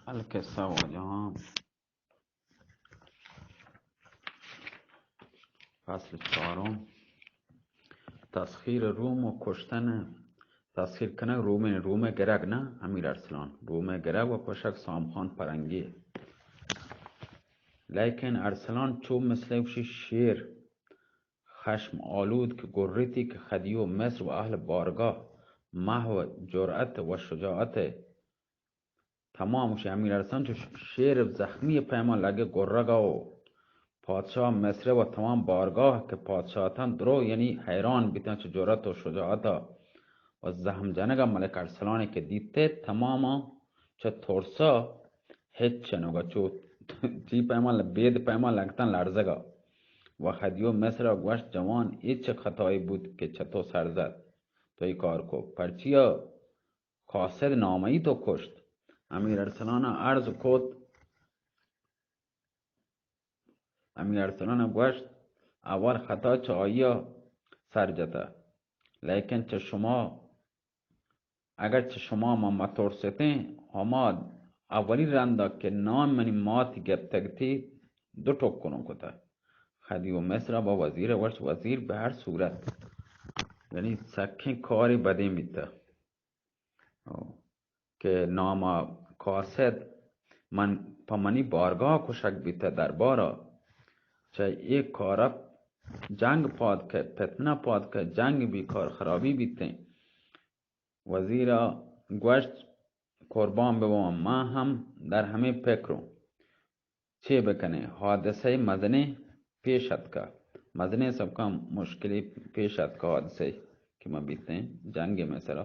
القصہ واجہاں، فصل چارم، تسخیر روم و کشتن، تسخیر کنگ رومیں، روم گرگ نہ، امیر ارسلان، روم گرگ و کشگ سام خان پرنگی۔ لیکن ارسلان چو مثل گوشی شیر خشم آلود کہ گریتی کہ خدیو مصر و اہل بارگاہ محو جرأت و شجاعت تمام گوشی، امیر ارسلان چو شیر زخمی پیما لگے گرگا و پادشاہ مصر و تمام بارگاہ کہ پادشاہتان درو یعنی حیران بیتن چو جرأت و شجاعتا و زہم جنگا ملک ارسلانے کہ دیتے تماما چہ ترسا ہچ چنوگا چو چی پیما ل-، بید پیما لگتن لرزگا و خدیو مصر گوشت، جوان، اے چہ خطائی بود کہ چہ تو سر زد؟ تو ای کار کو؟ پرچیا قاصد نامئی تو کشت؟ امیر ارسلان عرض کت، امیر ارسلان گوشت، اول خطا چہ آئیا سر جتا، لیکن چہ شما، اگر چہ شما ما مترستیں، ہما اولی رندا کہ نام منی ماتی گپتگتی، دو ٹک کنوں کتا۔ خدیو مصر با وزیر گوشت، وزیر، بہ ہر صورت، یعنی سکیں کاری بدیں بیتا۔ کہ نام قاصد من پہ منی بارگاہ کشگ بیتہ دربارا، چہ اے کارا جنگ پاد کہ، فتنہ پاد کہ، جنگ بی، کار خرابی بیتیں۔ وزیرا گوشت، قربان بباں، من ہم در ہمے پکروں۔ چے بکنیں؟ حادثہ مزنیں پیش اتکا، مزنیں سبکاں مشکلی پیش اتکا، حادثہ کہ ما بیتیں جنگ مصرا۔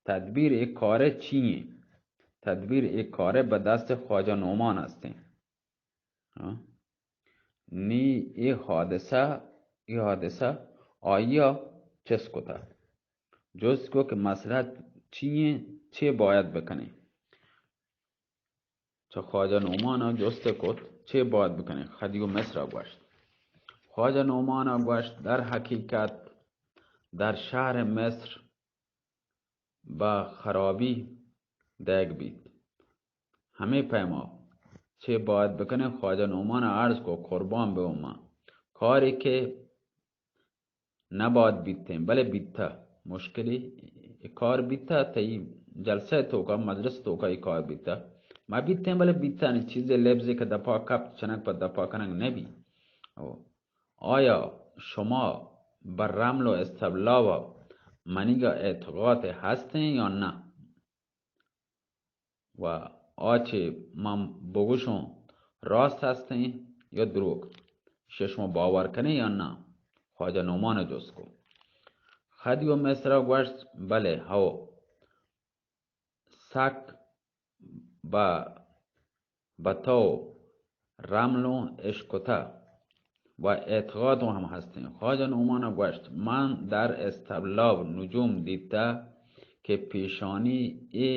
تدبیر اے کارے چی ایں؟ تدبیر اے کارے بہ دست خواجہ نعمان ہستیں۔ ہاں؟ نی اے حادثہ، اے حادثہ آئیا چست کتا۔ جست کو کہ مسئلہ چی ایں، چے باید بکنیں؟ چہ خواجہ نعمان ء جست کت، چے باید بکنیں؟ خدیو مصر ء گوشت۔ خواجہ نعمان ء گوشت، در حقیقت در شہر مصر بہ خرابی دئیگ بیت۔ ہمے پیما چے باید بکنیں؟ خواجہ نعمان ء عرض کو، قربان بباں، کارے کہ نباید بیتیں، بلے بیتہ۔ مشکلی اے کار بیتہ، تئی جلسہ توکا، مجلس توکا اے کار بیتہ۔ ما بیتیں، بلے بیتہ نی چیزے لبزے کہ دپا کپت، چنک پہ دپا کنگ نبی۔ او، آیا شما بہ رمل و استبلاب منیگا اعتقاد ہستیں یا نہ؟ و آ چے من بگوشوں راست ہستیں یا دروگ؟ شے شما باور کنیں یا نہ؟ خواجہ نعمان ء جست کو۔ خدیو مصر ء گوشت، بلے ہو، سک بہ، بہ تو رملوں اشکتہ و اعتقادوں ہم ہستیں۔ خواجہ نعمان ء گوشت، من در استبلاب نجوم دیتہ کہ پیشانی اے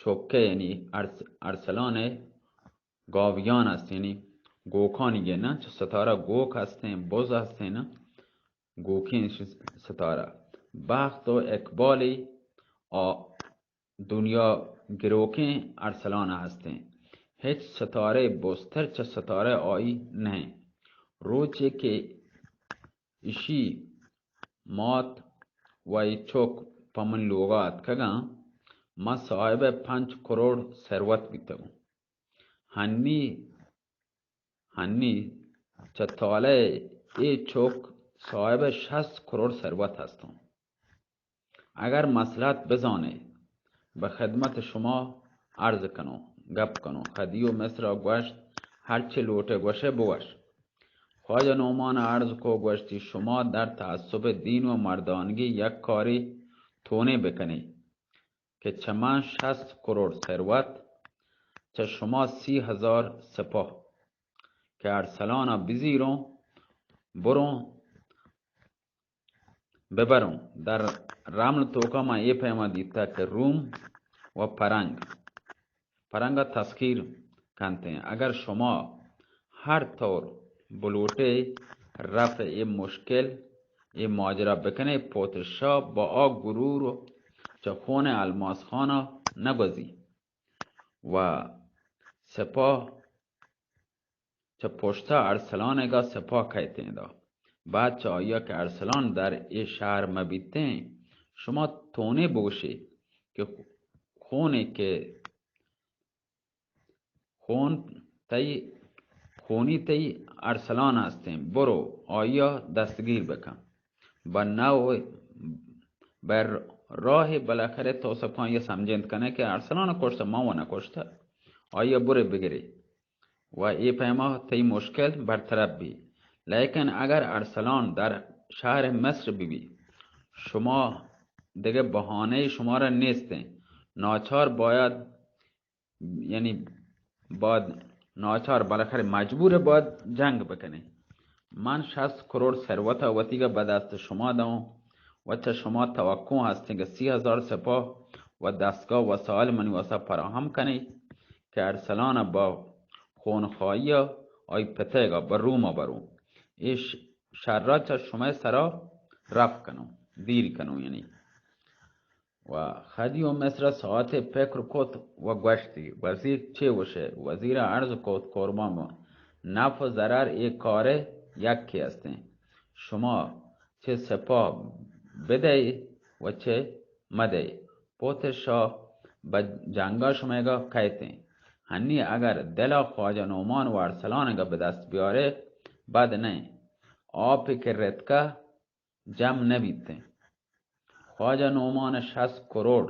چکہ یعنی ارس-، ارسلان ء گاویان است، یعنی گوکانی گے نہ، چہ ستارہ گوک ہستیں، بز ہستیں نہ، گوکیں ش-، ستارہ۔ بخت و اقبالی آ دنیا گروکیں ارسلان ہستیں۔ ہچ ستارے بزتر چہ ستارہ آئی نہ۔ روچے کہ اشی مات و ای چک پہ من لوگا اتکگاں، من صاحب پنچ کروڑ ثروت بیتگوں۔ ہنی، ہنی چہ طالع اے چک صاحب شست کروڑ ثروت ہستوں۔ اگر مصلحت بزانے، بہ خدمت شما عرض کنوں، گپ کنوں۔ خدیو مصر ء گوشت، ہرچے لوٹے گوشے بگوش۔ خواجہ نعمان ء عرض کو، گوشتی، شما در تعصب دین و مردانگی یک کاری تونے بکنی کہ چہ من شست کروڑ ثروت، چہ شما سی ہزار سپاہ کہ ارسلان ء بزیروں، بروں، ببروں۔ در رمل توکا من اے پیما دیتہ کہ روم و پرنگ، پرنگا تسخیر کنتیں۔ اگر شما ہر طور بلوٹے رفع اے مشکل، اے ماجرا بکنے، پوتشاہ با آ غرور چہ خون الماس خانا نگوزی۔ و سپاہ چہ پشتا ارسلانگا سپاہ کئیتیں دا۔ بعد چہ آیا کہ ارسلان در اے شہر مبیتیں، شما تونیں بگوشے کہ خونے کہ خون تئی، خونی تئی ارسلان ہستیں، برو آیا دستگیر بکن۔ بہ نو بہ راہ بالاخرہ تو سکاں یہ سمجھنت کنے کہ ارسلان کشت، ما و نکشت، آیا برے بگرے و اے پیما تئی مشکل برطرف بی۔ لیکن اگر ارسلان در شہر مصر بی، شما دگہ بہانہ شما را نیستیں، ناچار باید، یعنی باید ناچار بالاخرہ مجبور باید جنگ بکنیں۔ من شصت کروڑ ثروت وتیگا بہ دست شما دوں و چہ شما توقع ہستیں کہ سی ہزار سپاہ و دستگاہ وسائل منی واسطہ فراہم کنیں کہ ارسلان با خونخواہی آئی پتیگا بہ روما بروں۔ اے ش-، شرا چہ شمئے سرا رفع کنوں، دیر کنوں یعنی۔ و خدیو مصر ساعتے فکر کت و گوشتی، وزیر چے وشے؟ وزیر عرض کت، قربان بوں، نفع و ضرر اے کار یکے ہستیں۔ شما چہ سپاہ بدئے و چہ مدئے، پوت شاہ بہ جنگا شمئیگا کئیتیں۔ ہنی اگر دلا خواجہ نعمان و ارسلانگا بہ دست بیارے، بد نئیں۔ آپے کہ رتکہ جم نہ بیتیں۔ خواجہ نعمان شصت کروڑ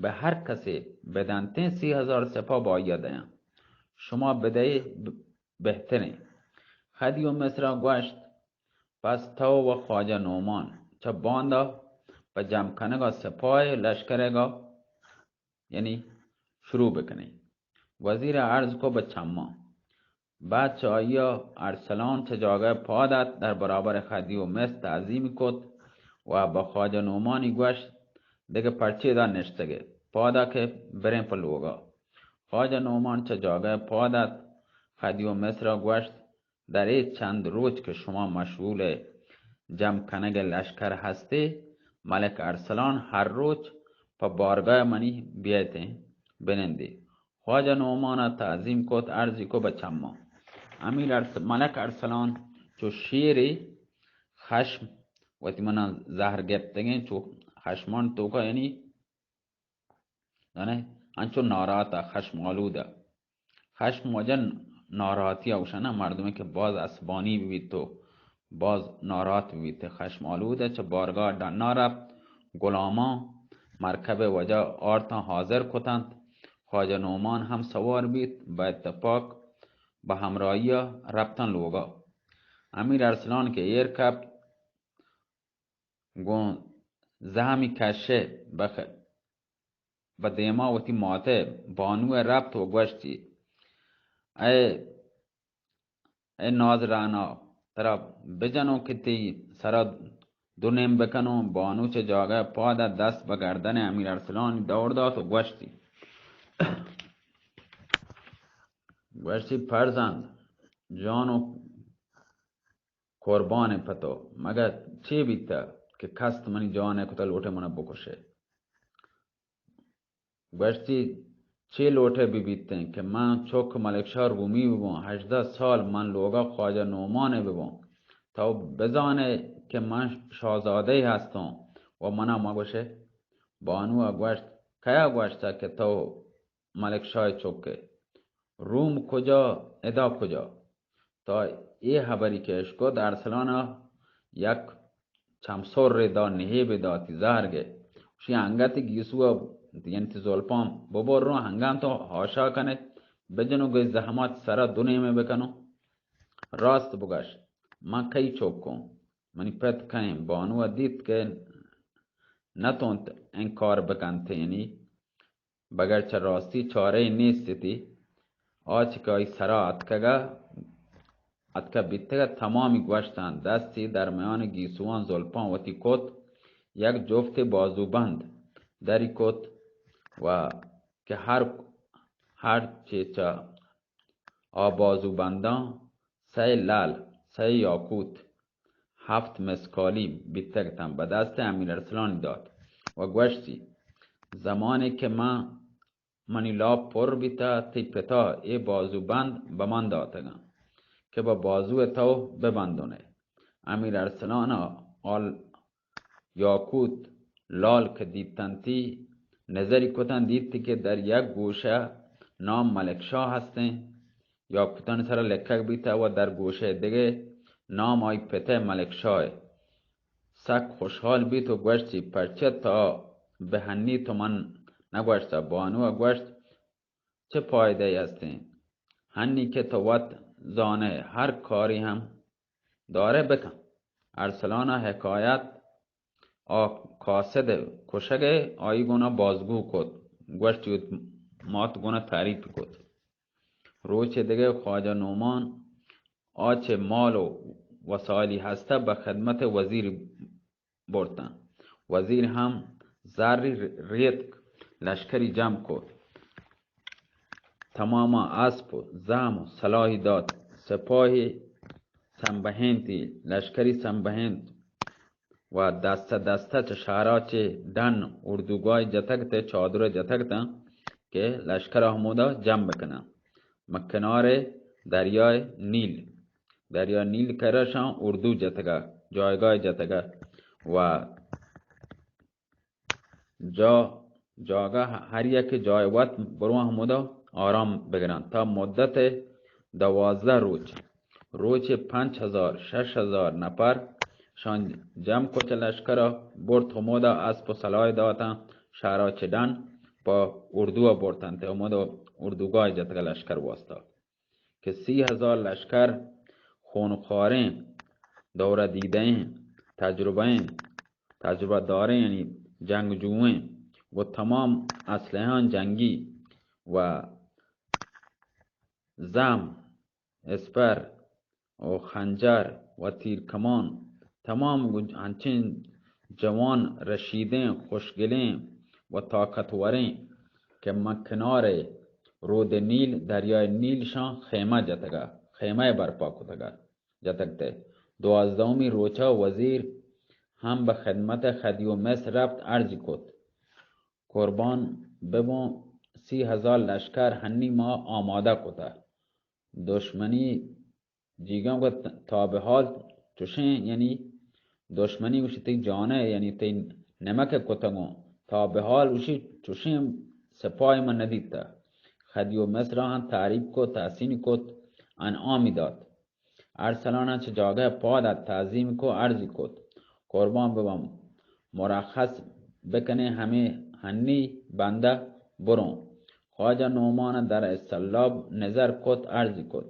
بہ ہر کسے بدنتیں، سی ہزار سپاہ بہ آئیا دیاں۔ شما بدئے ب-، بہتریں۔ خدیو مصرا گوشت، پس تو و خواجہ نعمان چہ باندا پہ جم کنگا سپاہ لشکرگا یعنی شروع بکنیں۔ وزیر عرض کو بہ چماں۔ بعد چہ آئیا ارسلان چہ جاگہ پاد ات، در برابر خدیو مصر تعظیم کت و بہ خواجہ نعمانی گوشت، دگہ پرچے دا نشتگے؟ پادا کہ بریں پہ لوگا۔ خواجہ نعمان چہ جاگہ پاد ات، خدیو مصرا گوشت، در اے چند روچ کہ شما مشغول جم کنگ لشکر ہستے، ملک ارسلان ہر روچ پہ بارگاہ منی بیایتیں بنندے۔ خواجہ نعمان ء تعظیم کت، عرضی کو بہ چماں۔ امیر ارس-، ملک ارسلان چو شیرے خشم وتی منا زہر گپتگیں، چو خشمان توکا یعنی زانئے، انچو ناراحت ء خشم آلود ء۔ خشم واجہ ناراحتی ء گوشن ء، مردمے کہ باز عصبانی بہ بیت و باز ناراحت بہ بیت، خشم آلود ء چہ بارگاہ ڈنا رفت۔ غلاماں مرکب ء واجہ آرتاں حاضر کتنت۔ خواجہ نعمان ہم سوار بیت، بہ اتفاق بہ ہمراہی ء رپتن لوگا۔ امیر ارسلان کہ ایر کپت، گوں زہمی کشے بخ-، بہ دیما وتی ماتئے بانوئے رپت و گوشتی، اے، اے نازرہنا، ترا بجنوں کہ تئی سرا دو نیم بکنوں۔ بانو چہ جاگہ پادا دست بہ گردن امیر ارسلانی دور دات و گوشتی، گوشتی، فرزند جان و قربان پہ تو، مگہ چے بیتہ کہ کست منی جان ء کتہ لوٹے منا بکشے؟ گوشتی، چے لوٹے بہ بیتیں کہ من چک ملک شاہ رومی ببوں، ہژدہ سال من لوگا خواجہ نعمان ء ببوں، تو بزانے کہ من شاہزادہ ء ہستوں و منا مگوشے؟ بانو ء گوشت، کیا گوشتہ کہ تو ملک شاہ چکے؟ روم کجا، ادا کجا؟ تا اے ہبری کہ اشکت، ارسلان ء یک چمسورے دا، نہیبے داتی زہر گے۔ شی انگت گیسو ء یعنی تی زلپان ببروں، ہنگان تو ہاشا کنے، بجنو گئی زحمت سرا دو نیمے بکنو۔ راست بگش، من کئی چکوں؟ منی پت کئیں؟ بانو ء دیت کہ نتونت انکار بکنت، یعنی بگر چہ راستی چارہ یے نیست اتی۔ آ چہ کہ آئی سرا اتکگ ء، اتکگ بیتگ ء تمامی گوشتاں، دستی در میان گیسوان زلپاں وتی کت، یک جفت بازوبند دری کت و کہ ہر، ہر چے چہ آ بازوبنداں سئے لال، سئے یاقوت، ہفت مسکالی بیتگ اتاں، بہ دست امیر ارسلانی دات و گوشتی، زمانے کہ من منی لاپ پر بیتہ، تئی پتا اے بازو بند بہ من داتگاں کہ بہ بازو تو ببندونے۔ امیر ارسلان آل یاکوت لال کہ دیتنتی، نظری کتن، دیتی کہ در یک گوشہ نام ملک شاہ ہستیں، یاکوتانی سرا لکھگ بیتہ و در گوشہ دگہ نام آئی پتہ ملک شاہ۔ سک خوشحال بیت و گوشتی، پرچہ تا بہ ہنی تو من نگوشتہ؟ بانو گوشت، چہ پائدہ ای ہستیں؟ ہنی کہ تو وت زانئے، ہر کاری ہم دارئے بکن۔ ارسلانا حکایت آ قاصد کشگ ء آئی گونا بازگو کت، گوشتی وت مات گونا تعریف کت۔ روچ دگہ خواجہ نعمان آ چہ مال و وسائلی ہستہ بہ خدمت وزیر برتاں۔ وزیر ہم زری ریتک، لشکری جم کت، تماما اسپ و زہم و سلاحی دات، سپاہی سمبہینتی، لشکری سمبہینت و دستہ دستہ چہ شہرا چہ ڈن اردوگاہ جتگ تے چادر جتگ تاں کہ لشکر ہمودا جم بکناں۔ مکنار دریائے نیل، دریائے نیل کرا شان اردو جتگا، جایگاہ جتگا و جا، جاگہ ہر یک جای وت برواں ہمودا آرام بگران۔ تا مدت دوازدہ روچ، روچ پنچ ہزار، شش ہزار نفر شان جم کت لشکرا برت ہمودا اسپ و سلاح داتاں شہرا چہ ڈن پہ اردو برتنت ہمودا اردوگاہ جتگا لشکر واسطہ۔ کہ سی ہزار لشکر خونخواریں، دورہ دیدہیں، تجربہیں، تجربہ داریں، یعنی جنگجوئیں و تمام اسلحہاں جنگی و زہم، اسپر و خنجر و تیر کمان، تمام گج-، انچیں جوان رشیدیں، خوشگلیں و طاقتوریں کہ من کنارے رود نیل، دریائے نیل شان خیمہ جتگا، خیمہ برپا کتگا، جتگ تے۔ دوازدہمی روچا وزیر ہم بہ خدمت خدیو مصر رفت، عرضی کت، قربان ببوں، سی ہزار لشکر ہنی ما آمادہ کتہ۔ دشمنی جیگاں گوت تا بہ حال چوشیں، یعنی دشمنی گوشی تئی جانئے، یعنی تئی نمک کتگوں، تا بہ حال گوشی چوشیں سپاہی من ندیتہ۔ خدیو مصر آں تعریف کت، تحسین کت، انعامی دات۔ ارسلان چہ جاگہ پاد ات، تعظیم کو، عرضی کت، قربان ببم، مرخص بکنے ہمے ہنی بندہ بروں۔ خواجہ نعمان در سلاب نظر کت، عرضی کت،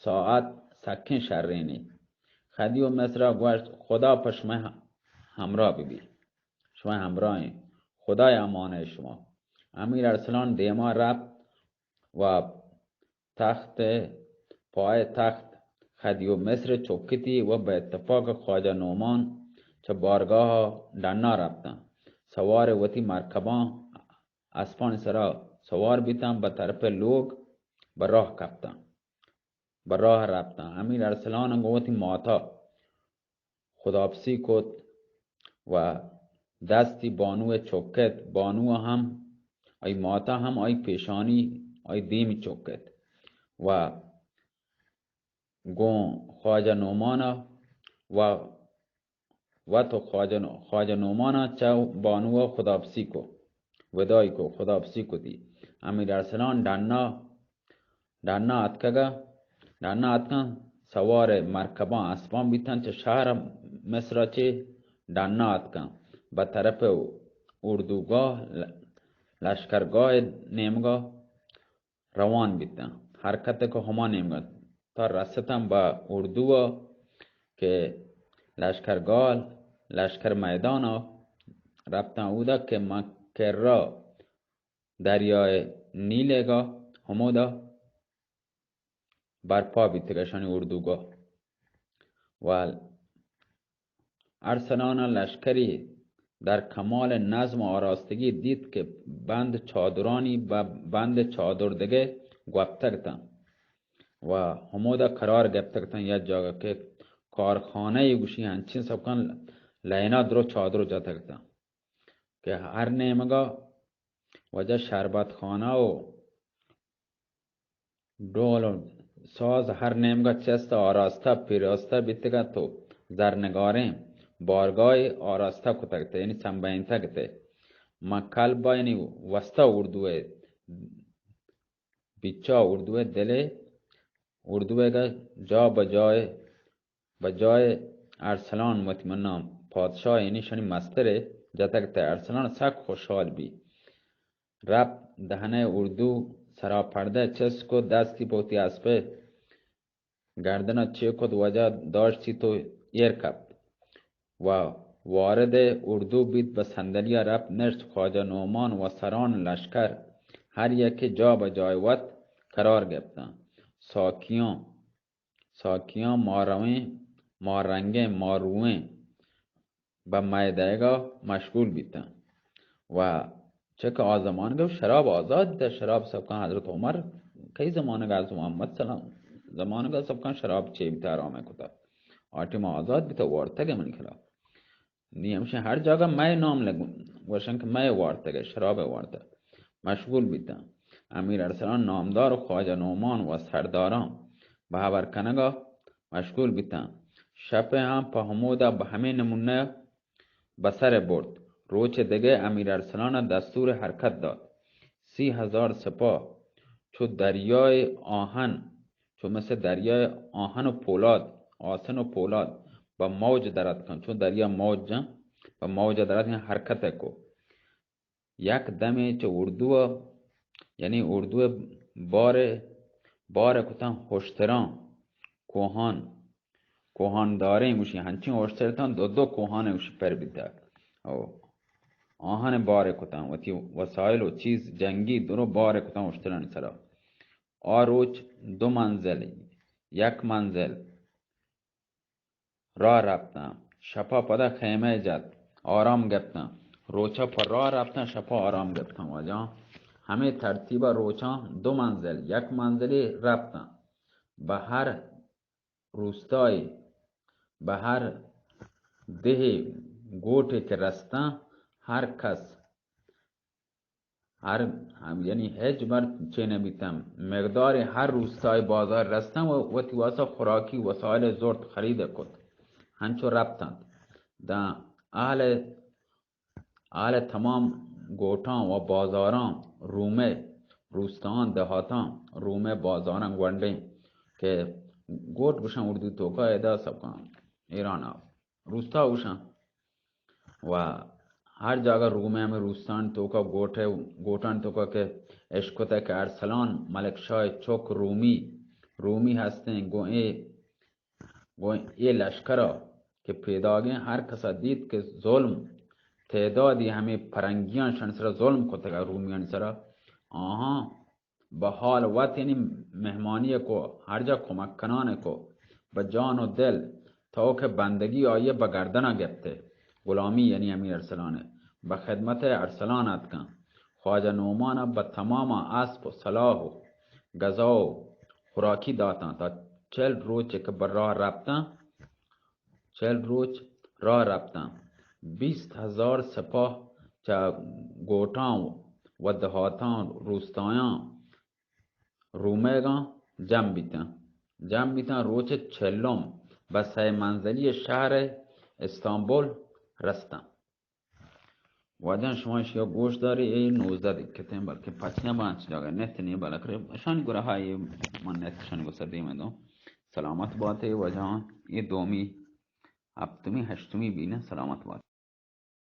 ساعت سکیں شرینی۔ خدیو مصرا گوشت، خدا پہ شمئے ہمراہ ببی، شمئے ہمراہیں، خدای امانہ شما۔ امیر ارسلان دیما رفت و تخت، پای تخت خدیو مصر چکتی و بہ اتفاق خواجہ نعمان چہ بارگاہ ڈنا رفتن۔ سوار وتی مرکباں اسپانی سرا سوار بیتن، بہ طرف لوگ بہ راہ کپتن، بہ راہ رپتن۔ امیر ارسلان گوں وتی ماتا خداپسی کت و دستی بانو چکت، بانو ہم، آئی ماتا ہم آئی پیشانی، آئی دیم چکت و گوں خواجہ نعمانا و وت و خواجہ نو-، خواجہ نعمانا چہ بانو خداپسی کو، وداعی کو، خداپسی کتی۔ امیر ارسلان ڈنا، ڈنا اتکگا، ڈنا اتکن سوار مرکباں اسپاں بیتن، چہ شہر مصر چہ ڈنا اتکن بہ طرف اردوگاہ، ل-، لشکرگاہ نیمگا روان بیتن۔ حرکت کو ہما نیمگا تا رستن بہ اردو کہ لشکرگاہ، لشکر میدان رپتن اودا کہ مکرا دریائے نیلگا ہمودا برپا بیتگ اشانی اردوگاہ۔ و ارسلان ء لشکری در کمال نظم و آراستگی دیت کہ بند چادرانی بہ بند چادر دگہ گوپتگ اتنت و ہمودا قرار گپتگ اتنت، یک جاگہ کہ کارخانہ ای گوشی، ہنچین سبکان لائنا درو چادر جتگ اتنت کہ ہر نیمگا واجہ شربت خانہ و ڈول و ساز ہر نیمگا چست آراستہ پیراستہ بیتگ ات و زرنگاریں بارگاہے آراستہ کتگ ات، یعنی سمبہینتگ ات۔ من کلبا یعنی وستہ اردوئے، بچا اردوئے دلے، اردوئے گا جا بجائے بجائے ارسلان وتی مناں پادشاہ یعنی شنی مسترے جتگ ات۔ ارسلان سک خوشحال بی۔ رپت دہنئے اردو سرا پردہ چست کت، دستی پہ وتی اسپئے گردنا چے کت، واجہ داشتی تو ایر کپت و وارد اردو بیت، بہ صندلیا رپت نشت۔ خواجہ نعمان و سران لشکر ہر یکے جا بہ جای وت قرار گپتاں۔ ساکیاں ساکیاں ما رویں، ما رنگیں، ما رویں بہ مئے دئیگا مشغول بیتاں۔ و چہ کہ آ زمانگا شراب آزاد بیتہ، شراب سبکاں حضرت عمر کئی زمانگا، حضرت محمد سلام زمانگا سبکاں شراب چے بیتہ، حرام کتہ۔ آ ٹیما آزاد بیتہ، وارتگ منی خلاف۔ نی ہمشہ ہر جاگہ مئے نام لگون، گوشن کہ مئے وارتگ، شراب وارتگ، مشغول بیتاں۔ امیر ارسلان نامدار و خواجہ نعمان و سرداراں بہ ہبر کنگا مشغول بیتاں۔ شپ ہم پہ ہمودا بہ ہمے نمونہ بسر برت۔ روچ دگہ امیر ارسلان دستور حرکت دات۔ سی ہزار سپاہ چو دریائے آہن چو مثل دریائے آہن و پولاد، آسن و پولاد، بہ موج در اتکاں، چو دریا موج جاں، بہ موج در اتکاں، حرکت کو۔ یک دمے چہ اردو، یعنی اردو بار، بار کتاں ہشتراں، کوہان، کوہان داریں گوشی، ہنچیں ہشتر تاں دو دو کوہان گوشی پر بیتگ۔ او آہن بار کتاں، وتی وسائل و چیز جنگی درو بار کتاں ہشترانی سرا۔ آ روچ دو منزل، یک منزل راہ رپتاں، شپا پدا خیمہ جت، آرام گپتاں۔ روچا پہ راہ رپتاں، شپا آرام گپتاں۔ واجہاں ہمے ترتیبا روچاں دو منزل، یک منزلے رپتاں۔ بہ ہر روستائے، بہ ہر دہے گوٹے کہ رستاں، ہر کس ہر ہم، یعنی ہچ بر چے نہ بیتم۔ مقدار ہر روستائے بازار رستم و وتی واسا خوراکی وسائل زرت خرید کت۔ ہنچو رپتنت۔ داں اہل، اہل تمام گوٹاں و بازاراں رومے، روستاں دہاتاں رومے بازاراں گونڈیں کہ گوٹ گوشن اردو توکا ادا سبکاں ایران روستا گوشاں۔ و ہر جاگہ رومے ہمے روستان توکا گوٹے، گوٹان توکا کہ اشکتہ کہ ارسلان ملک شاہ چک رومی، رومی ہستیں، گوں اے، گوں اے لشکرا کہ پیداگیں ہر کسا دیت کہ ظلم تعدادی ہمے پرنگیاں شن سرا ظلم کتگا رومیانی سرا، آہاں بہ حال وت یعنی مہمانی کو، ہر جا کمک کنان کو، بہ جان و دل، تو کہ بندگی آئی بہ گردنا گپتے، غلامی یعنی امیر ارسلان بہ خدمت ارسلان اتکن۔ خواجہ نعمان بہ تمام اسپ و سلاح و غذا و خوراکی داتاں تا چل روچ کہ بہ راہ رپتاں، چل روچ راہ رپتاں۔ بیست ہزار سپاہ چہ گوٹاں و دہاتاں روستایاں رومئیگاں جم بیتاں۔ جم بیتاں روچ چلم بہ سئے منزلی شہر استانبول رستاں۔ واجہاں شما اشیا گوش داری، اے نوزدہ دقیقتیں، بلکہ پچ نہ بانچ جاگہ نت نہیں، بلکہ اشانی گرہا اے من نت اشانی گسا دیم دوں۔ سلامت باتے واجہاں، اے دومی، ہپتمی، ہشتمی بینہ، سلامت باتے۔